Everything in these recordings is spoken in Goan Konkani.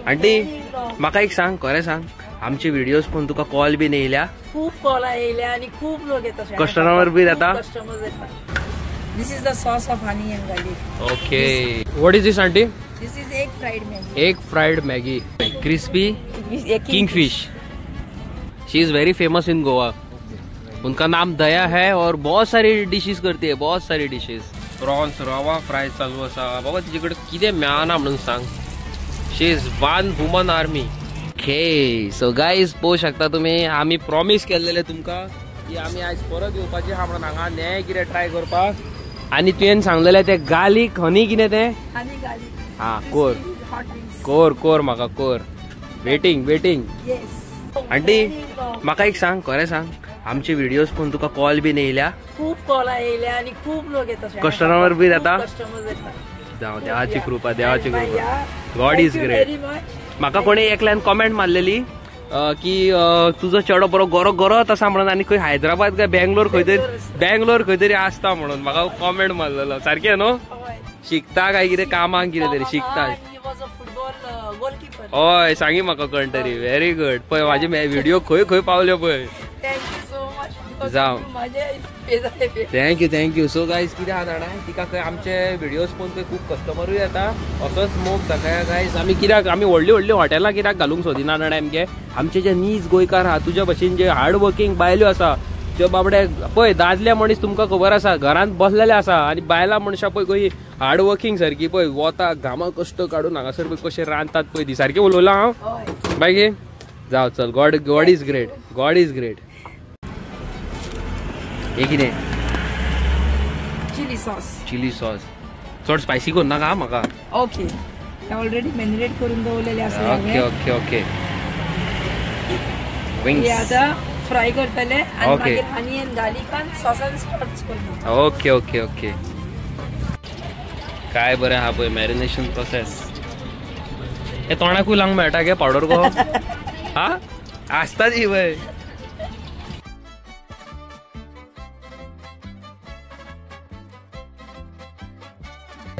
आंटी म्हाका एक सांग, खरें सांग, आमचे व्हिडिओज पळोवन तुका कॉल बीन येयल्या? खूब कॉल येयल्या आणि खूब लोक येता. कस्टमर बी येता? कस्टमर येता. This is the sauce of honey and garlic. Okay, what is this aunty? This is egg fried Maggi. Egg fried Maggi, crispy kingfish. She is very famous in Goa. उनका नाम दया है और बहुत सारी डिशेस करती है, बहुत सारी डिशेस. प्रॉन्स रवा फ्राय चालू आसा. बाबा तिचे कडेन कितें मेळना म्हणून सांग. She is one woman army. Okay, so guys पळोवंक शकता तुमी, आमी प्रॉमीस केल्लेले तुमकां की आमी आयज परत येवपाची आहा म्हणून हांगा नें कितें ट्राय करपाक. आनी तुवें सांगलेलें तें गार्लीक हनी कितें तें? हा, कोर कोर कोर म्हाका कोर. Waiting waiting. Aunty म्हाका एक सांग, खरें सांग, आमचे व्हिडिओज पळोवन तुका कॉल बीन येयल्या? खूब कॉल येयल्या आणि खूब लोक येता. कस्टमर बी येता? कस्टमर येता. जावं, देवाची कृपा, देवाची कृपा. God is great. म्हाका कोणी एकल्यान कॉमेंट मारलेली की तुजो चेडो बरो गोरो गोरोच आसा म्हणून, आनी खंय हैदराबाद काय बेंगलोर खंय तरी, बेंगलोर खंय तरी आसता म्हणून म्हाका कॉमेंट मारलेलो. सारकें न्हू? शिकता काय कितें कामाक कितें तरी शिकता? हय, सांगी म्हाका कोण तरी. Very good. पळय म्हाजे व्हिडिओ खंय खंय पावल्यो पळय. जावं, thank you thank you. So guys कितें आहा जाणा, तिका खंय आमचे व्हिडिओज पळोवन खंय खूब कस्टमरूय येता. असोच मोग दाखया गायज. आमी कित्याक, आमी व्हडली व्हडली हॉटेलां कित्याक घालूंक सोदिना जाणा, आमगे आमचे जे नीज गोंयकार आहा, तुज्या भशेन जे हार्ड वर्कींग बायल्यो आसा, ज्यो बाबडे पळय दादले मनीस तुमकां खबर आसा घरांत बसलेले आसा, आनी बायलां मनशां पळय खंय हार्ड वर्कींग सारकी पळय वता घामा कश्ट काडून हांगासर पळय कशें रांदतात पळय ती. सारकें उलयलां हांव मागीर? जावं चल. God God is great, God is great. हे कितें? Chilli sauce. Chilli sauce चड स्पायसी करू नाका म्हाका. ओके, ऑलरेडी मॅरिनेट करून दवरलेले आसा. Okay okay okay. हे आता फ्राय करतले आणि मागीर हनी एंड गार्लिकान सॉसान स्टार्ट करतले. Okay okay okay. काय बरें आहा पळय मॅरिनेशन प्रोसेस. हे तोंडाकूय लावंक मेळटा गे पावडर को? हा आसता ती पळय.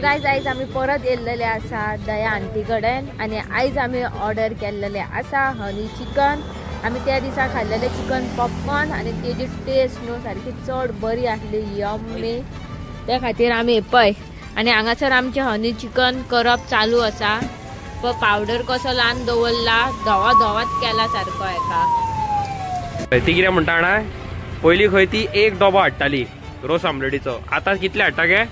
गायज आयज आमी परत येयल्लेले आसा दया आंटी कडेन, आनी आयज आमी ऑर्डर केल्लेले आसा हनी चिकन. आमी त्या दिसा खाल्लेले चिकन पॉपकॉर्न आनी तेजी टेस्ट न्हू सारकी चड बरी आसली, यम्मी. त्या खातीर आमी पळय आनी हांगासर आमचें हनी चिकन करप चालू आसा. पळय पावडर कसो लावन दवरला, धवो धवोच केला सारको हेका. ती कितें म्हणटा जाणा, पयलीं खंय ती एक डबो हाडटाली रोस आमलेटीचो, आतां कितले हाडटा गे?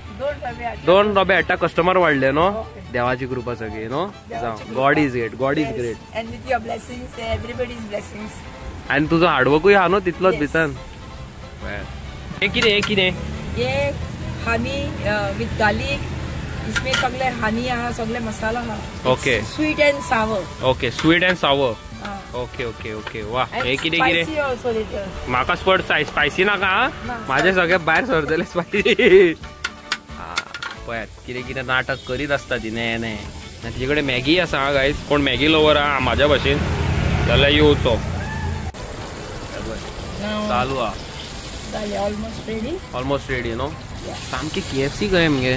दोन डबे हाडटा. कस्टमर वाडले न्हू, देवाची कृपा सगळी न्हू. जावं, God is great, God is great. And with your blessings, everybody's blessings. आनी तुजो हार्डवर्कूय आहा न्हू तितलोच भितर. हे कितें, हे कितें? हे हनी विथ गार्लिक, इसमें सगळे हनी आहा, सगळे मसाला आहा. Okay, sweet and sour. Okay, sweet and sour. Okay okay okay. वा, हे कितें कितें? म्हाका स्पट स्पायसी नाका, म्हाजे सगळे भायर सरतले स्पायसी. पळयात कितें कितें नाटक करीत आसता ती. न्हय न्हय, तिचे कडेन मॅगी आसा गायज. कोण मॅगी लवर आहा म्हाज्या भशेन जाल्यार येवचो. चालू आहा, ऑलमोस्ट रेडी. ऑलमोस्ट रेडी न्हू. सामकी KFC खंय मगे.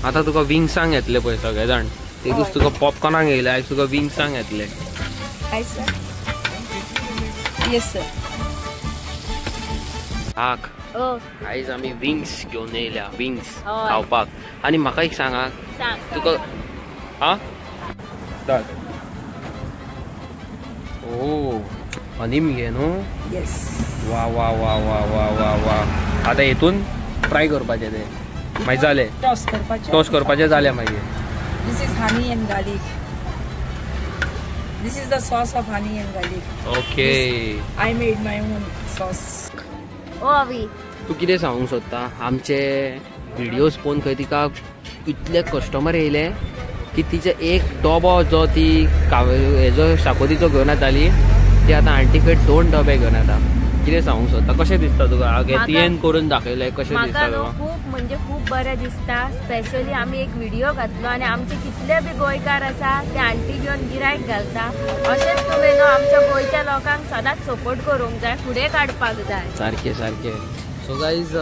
आतां तुका विंग्सांक येतले पळय सगळे जाण. एक तुका पॉपकॉर्नाक येयले, आयज तुका विंग्सांक येतले. Hi sir. Yes sir. आक आयज आमी विंग्स घेवन येयल्या, विंग्स खावपाक. आनी म्हाका एक सांगा तुका, हा ओ हनी मगे न्हू? येस. वा वा वा वा वा वा वा. आतां हेतून फ्राय करपाचें तें मागीर जालें, टॉस करपाचें. टॉस करपाचें जालें मागीर. This is honey and garlic. This is the sauce of honey and garlic. Okay. This, I made my own sauce. Oh Avi, तू कितें सांगूंक सोदता? आमचे व्हिडियोज पळोवन खंय तिका इतले कस्टमर येयले की तिचे एक डबो जो ती हेजो शाकोतीचो घेवन येताली, ती आतां आंटी कडेन दोन डबे घेवन येता. कितें सांगूंक सोदता? कशें दिसता तुका? तुवें करून दाखयलें, कशें दिसता तुका? खूब म्हणजे खूब बरें दिसता. स्पेशली आमी एक व्हिडिओ घातलो आनी आमचे कितले बी गोंयकार आसा ते आंटी घेवन गिरायक घालता. अशेंच तुवें न्हू आमच्या गोंयच्या लोकांक सदांच सपोर्ट करूंक जाय, फुडें काडपाक जाय. सारकें सारकें. So guys,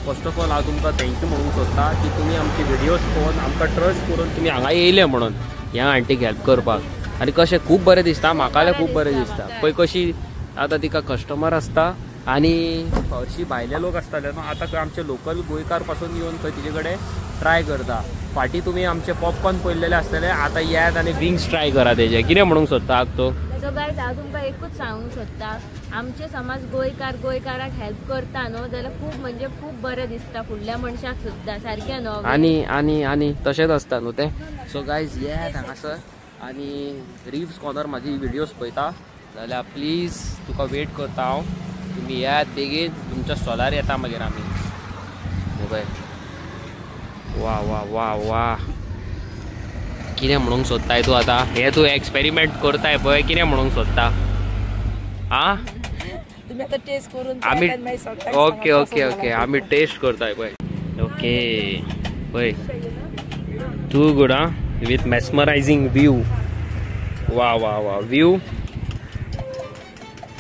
first of all हांव तुमकां thank you म्हणूंक सोदता की तुमी आमचे व्हिडियोज पळोवन आमकां ट्रस्ट करून तुमी हांगा येयले म्हणून. ह्या आंटीक हेल्प करपाक. आनी कशें खूब बरें दिसता म्हाका जाल्यार खूब बरें दिसता. पळय कशी आतां तिका कस्टमर आसता आनी हरशीं भायले लोक आसताले न्हू, आतां आमचे लोकल गोंयकार पासून येवन थंय तिजे कडेन ट्राय करता. फाटीं तुमी आमचे पॉपकॉर्न पळयल्लेले आसतले, आतां येयात आनी विंग्स ट्राय करा तेजे. कितें म्हणूंक सोदता तूं? सो गायज हांव तुमकां एकूच सांगूंक सोदता, आमचे समाज गोंयकार गोंयकाराक हेल्प करता न्हू जाल्यार खूब म्हणजे खूब बरें दिसता फुडल्या मनशाक सुद्दां सारकें न्हू. आनी आनी आनी तशेंच आसता न्हू तें. सो गायज येयात हांगासर आनी रिव्स कॉर्नर म्हाजी व्हिडियोज पळयता जाल्यार प्लीज तुका वेट करता हांव, तुमी येयात बेगीन, तुमच्या स्टॉलार येता मागीर आमी. पळय वा वा वा वा, कितें म्हणूंक सोदताय तूं आतां? हें तूं एक्सपेरिमेंट करताय पळय, कितें म्हणूंक सोदता? आं तुमी आतां टेस्ट करून आमी ओके ओके ओके आमी टेस्ट करताय पळय. ओके पळय टू गुड आं, विथ मेस्मरायझींग व्यू. वा वा वा, view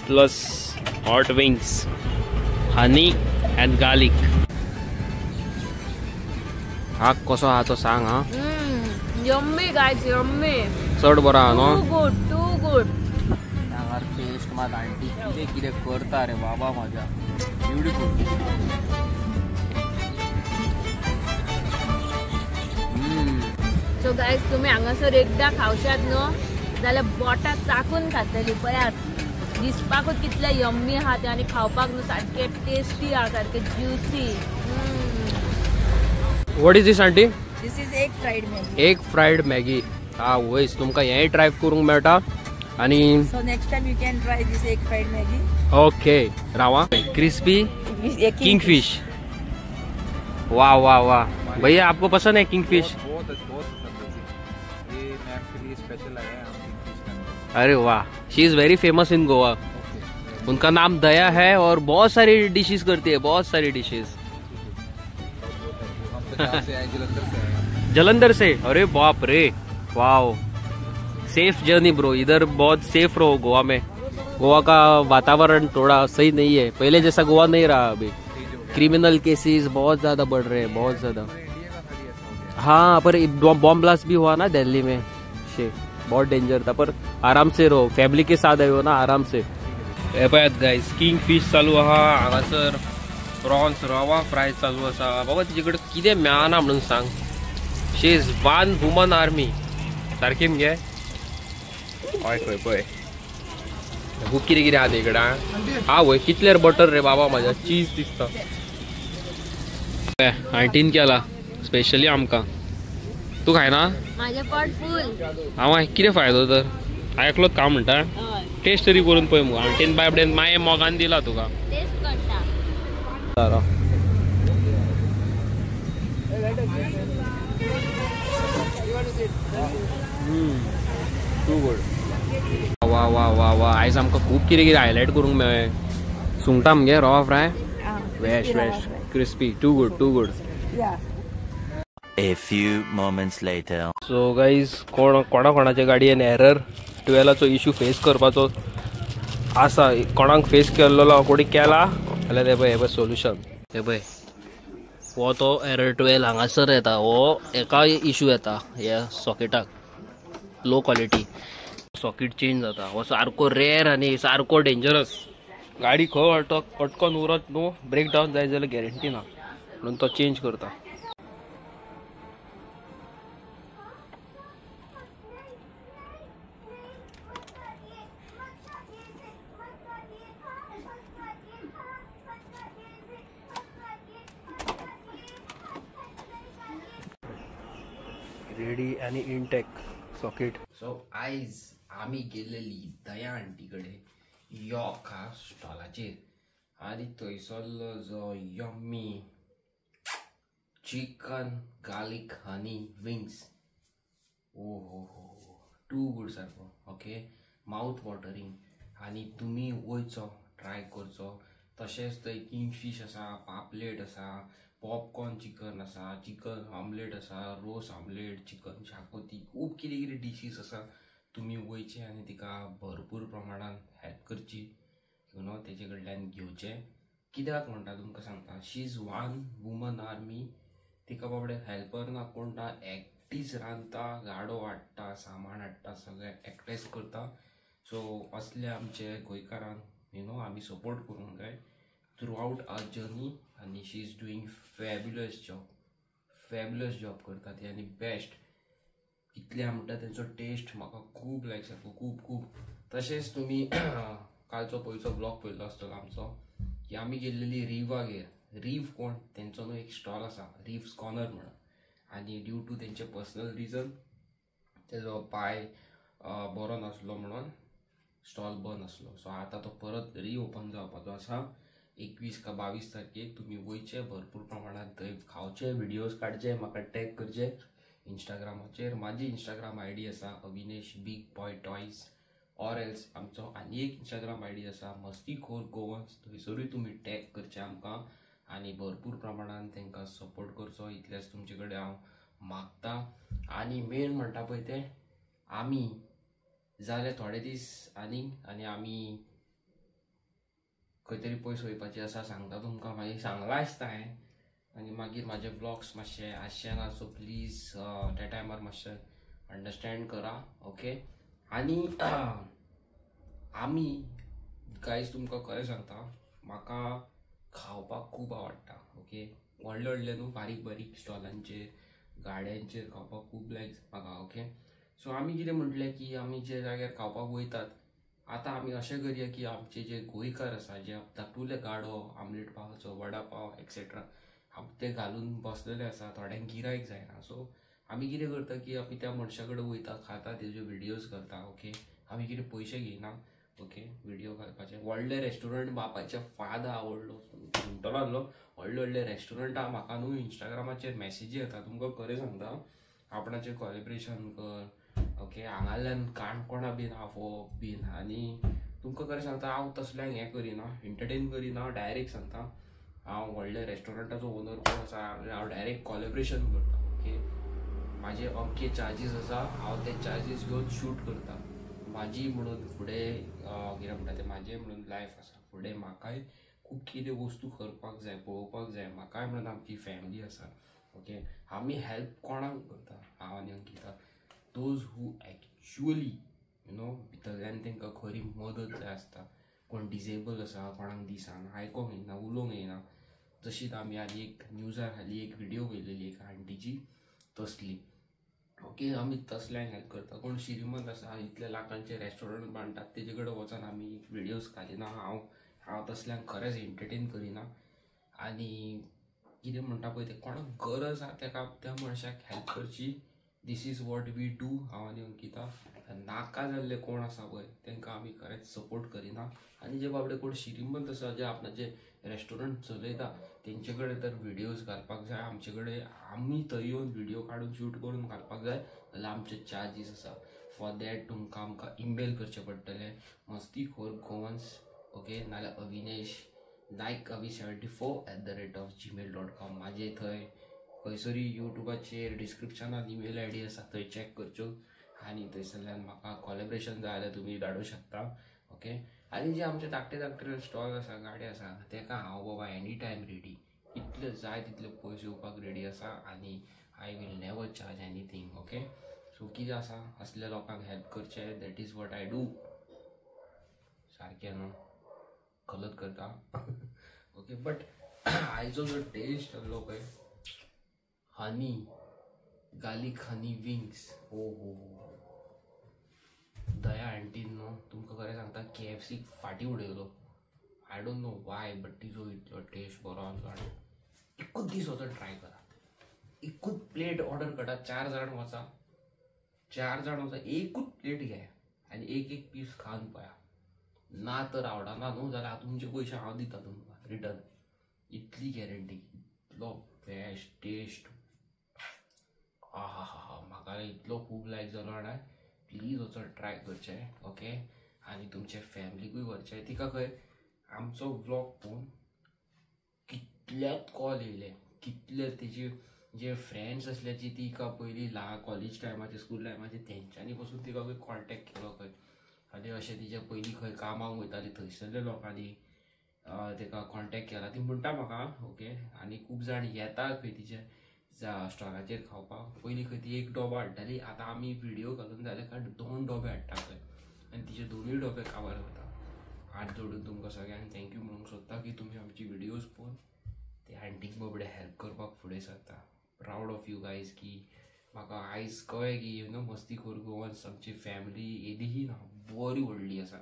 plus hot wings, honey and garlic. हा कसो आहा तो सांग. हा यम्मी गायज, यम्मी, चड बरो आहा न्हू? Too good, too good. हांगार टेस्ट मात आंटी कितें कितें करता रे बाबा म्हाज्या, ब्युटिफूल. सो गायज तुमी हांगासर एकदां खावशात न्हू जाल्यार बोटां चाकून खातली. पळयात दिसपाकूच कितले यम्मी आहा ते आनी खावपाक न्हू सारकें टेस्टी आहा, सारकें juicy. What is this aunty? This is egg fried Maggi. Egg fried Maggi. हा वयस तुमकां हेंय ट्राय करूंक मेळटा. आनी so next time you can try this egg fried Maggi. Okay रावा. Crispy kingfish. वाह वाह वाह, भैया आपको पसंद है किंगफिश? बहुत बहुत पसंद है। ये मैम के लिए स्पेशल आया है हम किंगफिश खाने। अरे वाह, she is very famous in Goa. उनका नाम दया है और बहुत सारी डिशेस करती है, बहुत सारी डिशेस। हम तो से आए, जलंधर से आए। जलंधर से? अरे बाप रे, वाओ, सेफ जर्नी ब्रो। इधर बहुत सेफ रहो गोवा में। गोवा का वातावरण थोड़ा सही नहीं है, पहले जैसा गोवा नहीं रहा अभी। क्रिमिनल केसेस बहुत ज्यादा बढ़ रहे हैं, बहुत ज्यादा। हाँ, पर बॉम्ब ब्लास्ट भी हुआ ना दिल्ली में, शे बहुत डेंजर था। पर आराम से रहो, फैमिली के साथ आए हो ना, आराम से। पळयात गायज, किंग फिश चालू आहा हांगासर, प्रॉन्स रवा फ्राय चालू आसा। बाबा तिजे कडेन कितें मेळना म्हणून सांग। She is one woman army सारकी मगे। हय खंय पळय खूब कितें कितें आहा ते कडेन। हा वय कितलेर बटर रे बाबा म्हाज्या, चीज दिसता। आंटीन केला स्पेशली आमकां। तूं खायना? म्हाजें पोट फूल। हांव कितें फायदो तर, आयकलोच का म्हणटा? टेस्ट तरी करून पळय मुगो। आंटीन बाबडेन माये मोगान दिला तुका। टेस्ट करता। Too good. वा वा वा वा, आयज आमकां खूब कितें कितें हायलायट करूंक मेळ्ळें। सुंगटां मगे रवा फ्राय, वेश वेश crispy, too good, too good. A few moments later. So guys, कोण कोणा कोणाच्या गाडयेन एरर 12चो इशू फेस करपाचो आसा, कोणाक फेस केल्लो कोणी केला जाल्यार ते पळय, हे पळय सोल्युशन। हे पळय हो तो एरर 12 हांगासर येता, हो एका इशू येता ह्या सॉकेटाक, लो क्वॉलिटी सॉकेट चेंज जाता। हो सारको रेर आनी सारको डेंजरस, गाडी खंय अटकोन उरत न्हू, ब्रेक डावन जायत जाल्यार गॅरंटी ना, म्हणून तो चेंज करता। रेडी आनी इंटेक सॉकेट। सो आयज आमी गेलेली दया आंटी कडेन यॉक हा स्टॉलाचेर आनी थंयसरलो जो yummy chicken garlic honey wings, ओ हो हो, टू गुड सारको। ओके, मावथ वॉटरिंग। आनी तुमी वयचो ट्राय करचो। तशेंच थंय किंगफीश आसा, पापलेट आसा, पॉपकॉर्न चिकन आसा, चिकन ऑमलेट आसा, रोस ऑमलेट, चिकन शाकोती, खूब कितें कितें डिशीज आसा। तुमी वयचे आनी तिका भरपूर प्रमाणान हेल्प करची, you know, तेजे कडल्यान घेवचें। कित्याक म्हणटा तुमकां सांगता, she is one woman army. तिका बाबडे हेल्पर ना कोण ना, एकटीच रांदता, गाडो हाडटा, सामान हाडटा, सगळें एकटेच करता. सो असले आमचे गोंयकारांक you know आमी सपोर्ट करूंक जाय थ्रू आवट our journey. आनी she is doing fabulous job, fabulous job करता ती. आनी बेस्ट कितले म्हणटा तेंचो टेस्ट म्हाका खूब लायक सारको, खूब खूब. तशेंच तुमी कालचो पयचो ब्लॉग पळयलो आसतलो आमचो की आमी गेल्लेली रिवागेर. रीव कोण तेंचो न्हू एक स्टॉल आसा, रिव्स कॉर्नर म्हणून. आनी ड्यू टू तेंचे पर्सनल रिजन तेजो पांय बरो नासलो म्हणून स्टॉल बंद आसलो. सो आतां तो परत रिओपन जावपाचो आसा 21 का 22 तारखेक. तुमी वयचे, भरपूर प्रमाणांत थंय खावचे, व्हिडियोज काडचे, म्हाका टॅग करचे इंस्टाग्रामाचेर. म्हाजी इंस्टाग्राम I D आसा Avinesh big boy toys, or else आमचो आनी एक इंस्टाग्राम I D आसा मस्तीखोर गोवन्स, थंयसरूय तुमी टॅग करचे आमकां आनी भरपूर प्रमाणान तांकां सपोर्ट करचो, इतलेंच तुमचे कडेन हांव मागता. आनी मेन म्हणटा पळय तें आमी जाले थोडे दीस आनीक आनी आमी खंय तरी पयस वयपाची आसा, सांगता तुमकां, मागीर सांगलां आसता हांवें. आनी मागीर म्हाजे ब्लॉग्स मातशे आसचे ना, सो प्लीज त्या टायमार मातशें अंडरस्टँड करा, ओके. आनी आमी गायज तुमकां खरें सांगता, म्हाका खावपाक खूब आवडटा, ओके. व्हडले व्हडले न्हू, बारीक बारीक स्टॉलांचेर गाड्यांचेर खावपाक खूब लायक म्हाका, ओके. सो आमी कितें म्हटलें की आमी जे जाग्यार खावपाक वयतात आतां आमी अशें करया की आमचे जे गोंयकार आसा, जे धाकटुले गाडो, आमलेट पावाचो, वडा पाव एक्सेट्रा ते घालून बसलेले आसा, थोड्यांक गिरायक जायना. सो आमी कितें करता की आमी त्या मनशा कडेन वयता, खाता, तेज्यो व्हिडियोज करता, ओके. आमी कितें पयशे घेयना, ओके, व्हिडियो घालपाचे. व्हडले रेस्टॉरंट बापायच्या फादा आवडलो म्हणटलो आसलो, व्हडले व्हडले रेस्टॉरंटां म्हाका न्हू इंस्टाग्रामाचेर मॅसेजी येता, तुमकां खरें सांगता, आपणाचें कॉलेब्रेशन कर, ओके, हांगाल्यान काणकोणा बीन आफोवप बीन. आनी तुमकां खरें सांगता हांव तसल्यांक हें करिना, एंटरटेन करिना, डायरेक्ट सांगता हांव व्हडल्या रेस्टॉरंटाचो ओनर कोण आसा, हांव डायरेक्ट कॉलेब्रेशन करता, ओके. म्हाजे अमके चार्जीस आसा, हांव ते चार्जीस घेवन शूट करता. म्हाजी म्हणून फुडें कितें म्हणटा तें, म्हाजें म्हणून लायफ आसा, फुडें म्हाकाय खूब कितें वस्तू करपाक जाय, पळोवपाक जाय, म्हाकाय म्हणून आमची फॅमिली आसा, ओके. आमी हेल्प कोणाक करता, हांव आनी Ankita, those who actually you know भितरल्यान तांकां खरी मदत जाय आसता. कोण डिजेबल आसा, कोणाक दिसना, आयकोंक येना, उलोवंक येना, तशीच आमी हालीं एक न्यूजार हालीं एक व्हिडियो पळयलेली एका आंटीची तसली, ओके. आमी तसल्यांक हेल्प करता. कोण श्रीमंत आसा, इतले लाखांचे रेस्टॉरंट बांदतात, तेजे कडेन वचोन आमी व्हिडियोज घालिना. हांव तसल्यांक खरेंच एंटरटेन करिना. आनी कितें म्हणटा पळय तें, कोणाक गरज आसा तेका त्या मनशाक हेल्प करची, this is what we do. हांव आनी अंकिता नाका जाल्ले कोण आसा पळय तांकां आमी खरेंच सपोर्ट करिना. आनी जे बाबडे कोण श्रीमंत आसा, जे आपणाचे रेस्टॉरंट चलयता, तेंचे कडेन तर व्हिडियोज घालपाक जाय. आमचे कडेन आमी थंय येवन व्हिडियो काडून शूट करून घालपाक जाय जाल्यार आमचे चार्जीस आसा. फॉर that तुमकां आमकां ईमेल करचें पडटलें मस्तीखोर गोवन्स, ओके, नाल्यार अविनेश नायक अवी 74@gmail.com. म्हाजे थंय खंयसरूय युट्यूबाचेर डिस्क्रिप्शनान ईमेल I D आसा, थंय चॅक करच्यो आनी थंयसरल्यान म्हाका कॉलेब्रेशन जाय जाल्यार तुमी धाडूं शकता, ओके. आनी जे आमचे धाकटे धाकटे स्टॉल आसा, गाडी आसा, तेका हांव बाबा एनी टायम रेडी, कितले जाय तितले पयशे येवपाक रेडी आसा. आनी I will never charge anything, okay. So कितें आसा, असल्या लोकांक हेल्प करचें, that is what I do. सारकें न्हू, गलत करता, ओके. बट आयचो जो टेस्ट आसलो पळय, हनी गार्लिक हनी विंग्स, ओ हो दया आंटीन न्हू तुमकां खरें सांगता के एफ सीक फाटीं उडयलो. I don't know why, but तिजो इतलो टेस्ट बरो आसलो. आनी एकूच दीस वचून ट्राय करा, एकूच प्लेट ऑर्डर करा, 4 जाण वचा, 4 जाण वचा, एकूच प्लेट घे आनी एक एक पीस खावन पळया. ना तर आवडना न्हू जाल्यार तुमचे पयशे हांव दिता तुमकां रिटर्न, इतली गॅरंटी. इतलो बेस्ट टेस्ट, आ हा हा हा, म्हाका इतलो खूब लायक जालो. आनी प्लीज वचोन ट्राय करचें, ओके. आनी तुमचे फॅमिलीकूय व्हरचें. तिका खंय आमचो व्लॉग पळोवन कितल्यात कॉल येयले, कितले तेजी जे फ्रेंड्स आसले जी तिका पयलीं कॉलेज टायमाचे, स्कूल टायमाचे, तेंच्यांनी पसून तिका खंय कॉन्टेक्ट केलो खंय. आनी अशें तिजे पयलीं खंय कामाक वयताली थंयसरल्या लोकांनी तेका कॉन्टेक्ट केला, ती म्हणटा म्हाका, ओके. आनी खूब जाण येता खंय तिचे स्टॉलाचेर खावपाक. पयलीं खंय ती एक डोबो हाडटाली, आतां आमी व्हिडियो घालून जाले काय 2 डोबे हाडटा खंय आनी तिचे 2 डोबे काबार जाता. हात जोडून तुमकां सगळ्यांक thank you म्हणूंक सोदता की तुमी आमची व्हिडियोज पळोवन ते आंटीक बाबडे हेल्प करपाक फुडें सरता. प्रावड ऑफ you guys की म्हाका आयज कळ्ळें की you know मस्ती खोर गोवन्स आमची फॅमिली येदीही ना बरी व्हडली आसा,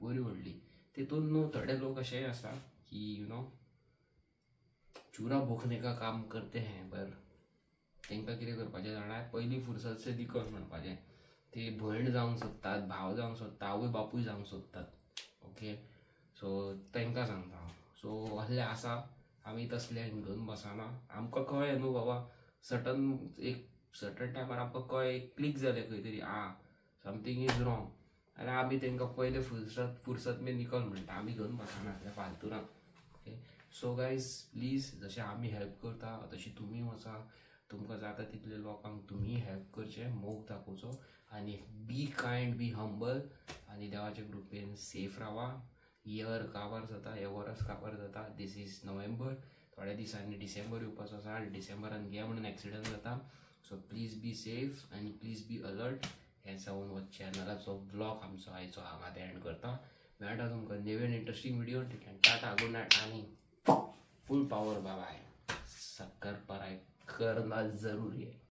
बरी व्हडली. तेतून न्हू थोडे लोक अशेय आसा की you know चुरा भोंकने का काम करते हैं, पर तांकां कितें करपाचें जाणा, पयलीं फुरसत से निकल म्हणपाचें. ते भयण जावंक सोदतात, भाव जावंक सोदता, आवय बापूय जावंक सोदतात. ओके सो तांकां सांगता हांव. सो असलें आसा, आमी तसलें घेवन बसना. आमकां कळ्ळें न्हू बाबा सर्टन एक सर्टन टायमार आमकां कळ्ळें, एक क्लिक जालें खंय तरी आ समथींग is wrong, जाल्यार आमी तांकां पयलें फुरसत फुरसत में निकल म्हणटा, आमी घेवन बसना त्या फालतूरांक. ओके सो गायज प्लीज जशें आमी हेल्प करता तशी तुमी वचा, तुमकां जाता तितले लोकांक तुमी हेल्प करचें, मोग दाखोवचो आनी बी कायंड, बी हंबल आनी देवाच्या कृपेन सेफ रावा. इयर काबार जाता, हे वरस काबार जाता. This is November, थोड्या दिसांनी डिसेंबर येवपाचो आसा आनी डिसेंबरान घे म्हणून एक्सिडंट जाता. सो प्लीज बी सेफ आनी प्लीज बी अलर्ट. हें सावन हो चॅनलाचो व्लॉग आमचो आयचो हांगा एंड करता. मेळटा तुमकां नवीन interesting video. Tata, good night आनी फुल पावर बाय. शक्कर पराय करना जरूरी है.